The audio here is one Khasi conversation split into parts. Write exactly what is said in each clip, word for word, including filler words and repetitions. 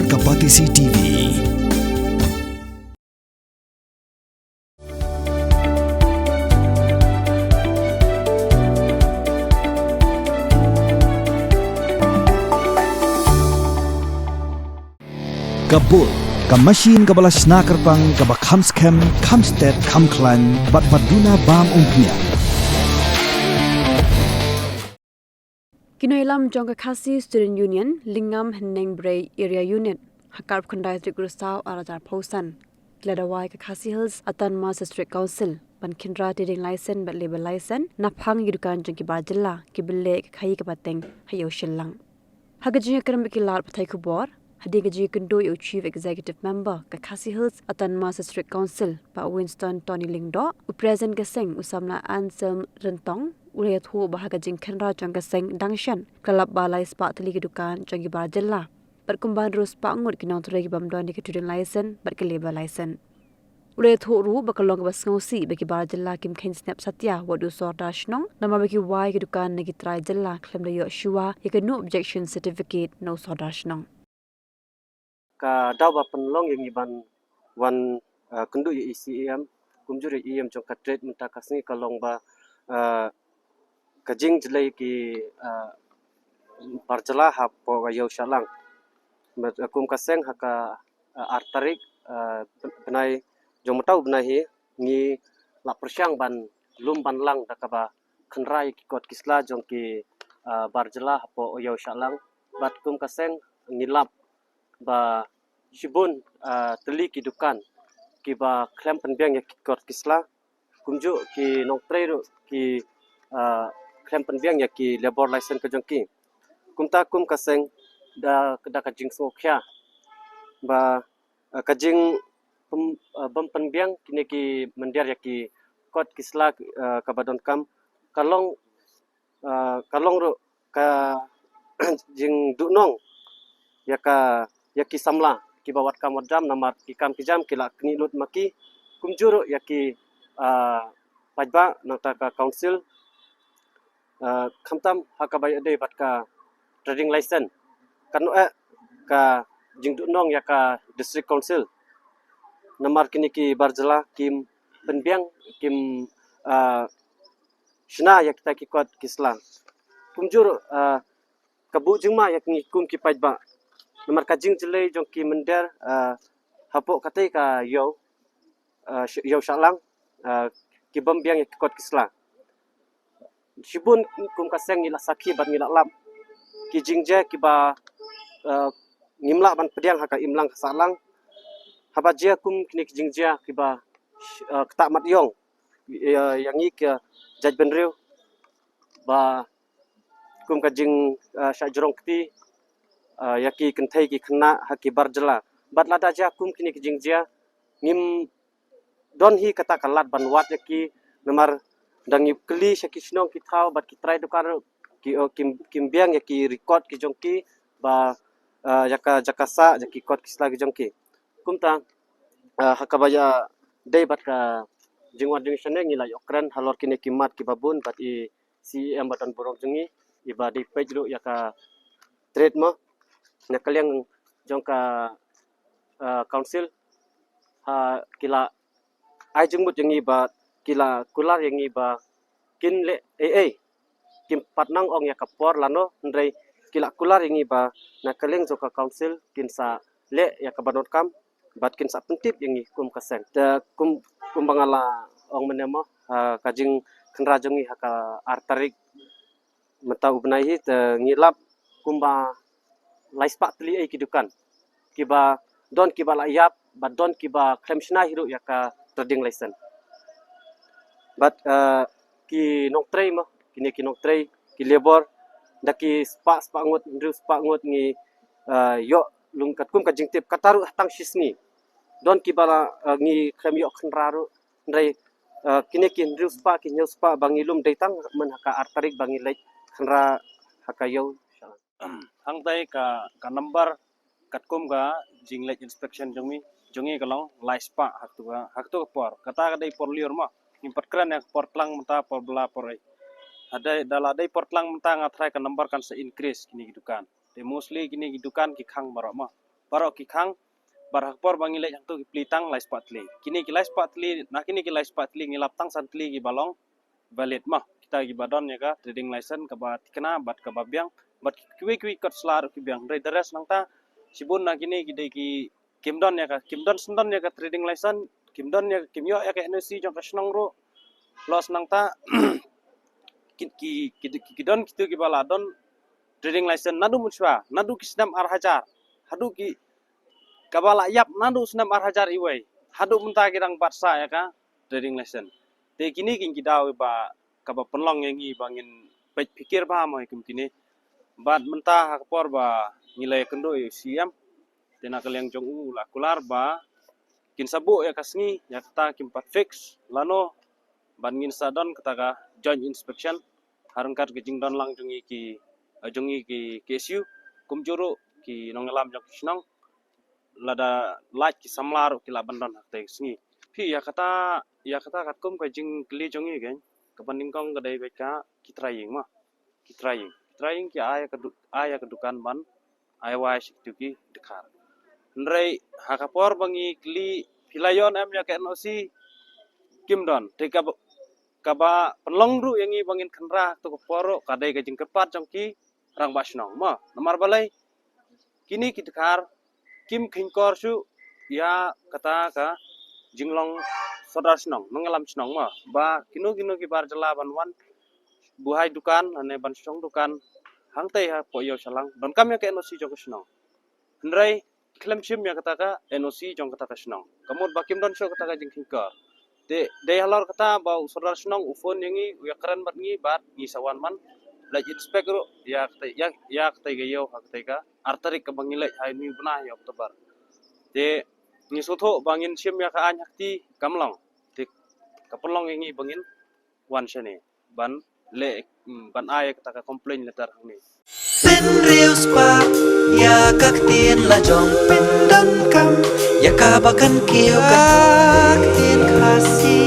Ka Batesi T V. Ka Bull, ka machine kaba la shna kyrpang, kaba kham skhem, kham stet, kham khlaiñ, bad ba duna bam umphniang. Ki nongïalam jong ka Khasi Student Union, Lyngngam Hynñiewbrei Area Unit, ha ka arphew khyndai tarik u Risaw arhajar arphew san, ki la dawa ïa ka Khasi Hills Autonomous District Council ban khynra trading license bad labour license naphang ïa ki dukan jong ki bar jylla kiba leh ïa ka khaïi kaba teng ha Ïew Shillong. Ha ka jingïakren bad ki lad pathai khubor, hadien ka jingïakynduh ïa u Chief Executive Member ka Khasi Hills Autonomous District Council, Bah Winston Tony Lyngdoh, u President ka seng u samla Anselm Ryntong, u la ïathuh ba ha ka jingkhynra jong ka seng dang shen, ka la lap ba lai spah tylli ki dukan jong ki bar jylla, bad kumba hynriew spah ngut ki nongtrei ki bym don ïa ki trading license bad ki labour license. U la ïathuh ruh ba ka long kaba sngewsih ba ki bar jylla kim kheiñ snep satia wat u sordar shnong, namar ba ki wai ki dukan na ki trai jylla khlem da ïoh shuwa ïa kano objection certificate na u sordar shnong. Ka daw ba pynlong ïa ngi ban wan, uh, kynduh ïa i C E M kumjuh ïa i E M jong ka trade mynta ka sngi ka long ba, uh, ka jingjlei ki, uh, bar jylla hapoh ka Ïew Shillong. Kum ka seng ha ka, uh, ar tarik, uh, bnai, jong mynta u bnai hi, ngi la pyrshang ban lum ban lang da kaba khynra ïa ki kot ki sla jong ki, uh, bar jylla hapoh Ïew Shillong. Bad kum ka seng ngi lap ba shibun, uh, tylli ki dukan kiba khlem pynbiang ïa ki kot ki sla, kumjuh ki nongtrei ruh ki, uh, khlem pynbiang ïa ki labour license ka jong ki. Kumta kum ka seng da, da ka jingsngewkhia ba, uh, ka jing pyn-, uh, bym pynbiang kine ki mynder ïa ki kot ki sla, uh, kaba donkam ka long, uh, ka long ruh ka jingduhnong ïa ka, ïa ki samla kiba wat kam wat jam, namar ki kam ki jam ki la knieh lut ma ki, kumjuh ruh ïa ki, uh, paidbah nangta ka council, uh, khamtam ha kaba ïadei bad ka trading license. Katno eh ka jingduhnong ïa ka district council, namar kine ki bar jylla kim pynbiang, kim, uh, shna ïa kita ki kot ki sla. Kumjuh, uh, ka buh jingma ïa ngi kum ki paidbah, namar ka jingjlei jong ki mynder, uh, hapoh katei ka ïew, uh, Ïew Shillong, uh, ki bym biang ïa ki kot ki sla. Shibun kum ka seng ngi la sakhi bad ngi la lap ki jingjia kiba, uh, ngim lah ban pdiang ha ka imlang ka sahlang. Haba jia kum kine ki jingjia kiba, uh, ktah mat ïong ïa, ïa ngi ki jaitbynriew, ba kum ka jing, uh, shah jrong kti, uh, ïa ki kynthei ki khynnah ha ki bar jylla. Bad lada jia kum kine ki jingjia, ngim don hi kata ka lad ban wad ïa ki, namar da ngi kylli sha ki shnong ki thaw bad ki trai dukan ruh ki, uh, kim, kim biang ïa ki record ki jong ki ba, uh, ïa ka jaka sah, ïa ki kot ki sla ki jong ki. Kumta, uh, ha kaba ïadei bad ka jingwan jingshane ngi la ïoh kren halor kine ki mat kiba bun bad i C E M ba don burom jong ngi, iba dei peit ruh ïa ka trade mo, na ka liang jong ka, uh, council, ha ki la ai jingmut ïa ngi ba ki la kular ïa ngi ba kin leh ei ei, kim pat nang ong ïa ka por lano, hynrei ki la kular ïa ngi ba na ka liang jong ka council kin sa leh ïa kaba donkam bad kin sa pyntip ïa ngi kum ka seng. Te kum, kumba nga la ong mynne mo, ha ka jingkhynra jong ngi ha ka ar tarik mynta u bnai hi, te ngi lap kumba lai spah tylli ei ki dukan kiba don kiba la ïap bad don kiba khlem shna hi ruh ïa ka trading license. Bad, eh, ki nongtrei mo, kine ki nongtrei, ki labour, da ki spah, spah ngut, hynriew spah ngut ngi, eh, ïoh lum katkum ka jingtip, kata ruh tang shisngi. Don kiba la, eh, ngi khlem ïoh khynra ruh, hynrei, eh, kine ki hynriew spah, ki hynñiew spah ba ngi lum dei tang myn ha ka ar tarik ba ngi leit khynra ha ka ïew. Hangtai ka, ka number katkum ka jingleit inspection jong mi, jong ngi ka long lai spah ha katu ka, ha katu ka por. Kata ka dei por lyiur mo. Ngim pat kren ïa ka por tlang mynta, por bylla, por ei. Hadei, da la dei por tlang mynta nga tharai ka number kan sa increase kine ki dukan. Te mostly kine ki dukan ki khang baroh mo. baroh ki khang, bad ha ka por ba ngi leit hangto ki plie tang lai spah tylli. Kine ki lai spah tylli, na kine ki lai spah tylli ngi lap tang san tylli kiba long valid mo. Kita kiba don ïa ka trading license kaba thikna bad kaba biang, bad kiwei kiwei kot sla ruh ki biang. Hynrei the rest nangta, shibun na kine ki dei ki kim don ïa ka, kim don shen don ïa ka trading license, kim don ïa, kim ïoh ïa ka N O C jong ka shnong ruh. Plus nangta ki, ki, ki, ki, ki don kitu kiba la don trading license naduh mynshuwa, naduh ki snem ar hajar, haduh ki, kaba la ïap naduh snem ar hajar iwei, haduh mynta ki dang bat sah ïa ka trading license. Te kine ki ki daw ba kaba pynlong ïa ngi ba ngin peit pyrkhat bha mo ïa kum kine. Bad mynta ha ka por ba ngi la ïakynduh ïa u C M, te na ka liang jong u la kular ba kin sa buh ïa ka sngi, ïa kata kim pat fix lano, bad ngin sa don kata ka joint inspection ha ryngkat ka jingdon lang jong ngi ki, eh, jong ngi ki K S U, kumjuh ruh ki nongïalam jong ki shnong, lada lait ki samla ruh ki lah ban don ha katei ka sngi. Phi, ïa kata, ïa kata katkum ka jingkylli jong ngi kein, kaba nyngkong ka dei beit ka ki trying mo. Ki trying. Ki trying ki ai ka du-, ai ka dukan ban ai wai sha kitu ki dkhar. Hynrei ha ka por ba ngi kylli phi la ïoh ne em ïa ka N O C, kim don. Te kaba, kaba pynlong ruh ïa ngi ba ngin khynra ha kato ka por ruh ka dei ka jingkyrpad jong ki rangbah shnong mo. Namar balei? Kine ki dkhar kim kheiñkor shuh ïa kata ka jinglong sordar shnong, nongïalam shnong mo. Ba kino kino ki bar jylla ban wan buhai dukan lane ban shong dukan hangtei hapoh ïew shalang, donkam ïa ka N O C jong ka shnong. Hynrei khlem shim ïa kata ka N O C jong kata ka shnong. Ka mut ba kim don shuh kata ka jingkheiñkor. Te dei halor kata ba u sordar shnong u phone ïa ngi, u ïakren bad ngi, bad ngi sa wan ban leit inspect ruh ïa katei, ïa, ïa katei ka ïew ha katei ka ar tarik kaba ngi leit ha une u bnai ïa October. Te ngi sngewthuh ba ngin shim ïa ka aiñ ha kti, kam long. Te ka pynlong ïa ngi ba ngin wan shane ban leh, mm, ban ai kata ka complaint letter hangne. Pynriewspah ïa ka ktien la jong, pyndonkam ïa kaba kan kiew ka ktien Khasi,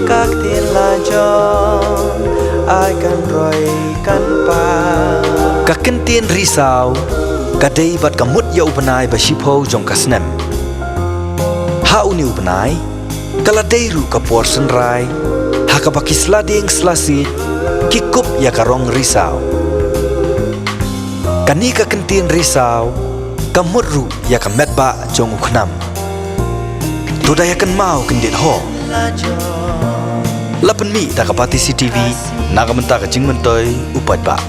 ka ktien la jong, ai kan roi kan pang. Ka kyntien Risaw ka dei bad ka mut ïa u bnai ba shiphew jong ka snem. Ha une u bnai ka la dei ruh ka por synrai ha kaba ki sla dieng sla siej ki kup ïa ka rong Risaw. Kane ka kyntien Risaw ka mut ruh ïa ka metbah jong u khnam. To da ïa kynmaw kyndit ho. La pynmih da ka Batesi T V na ka bynta ka jingmyntoi u paidbah.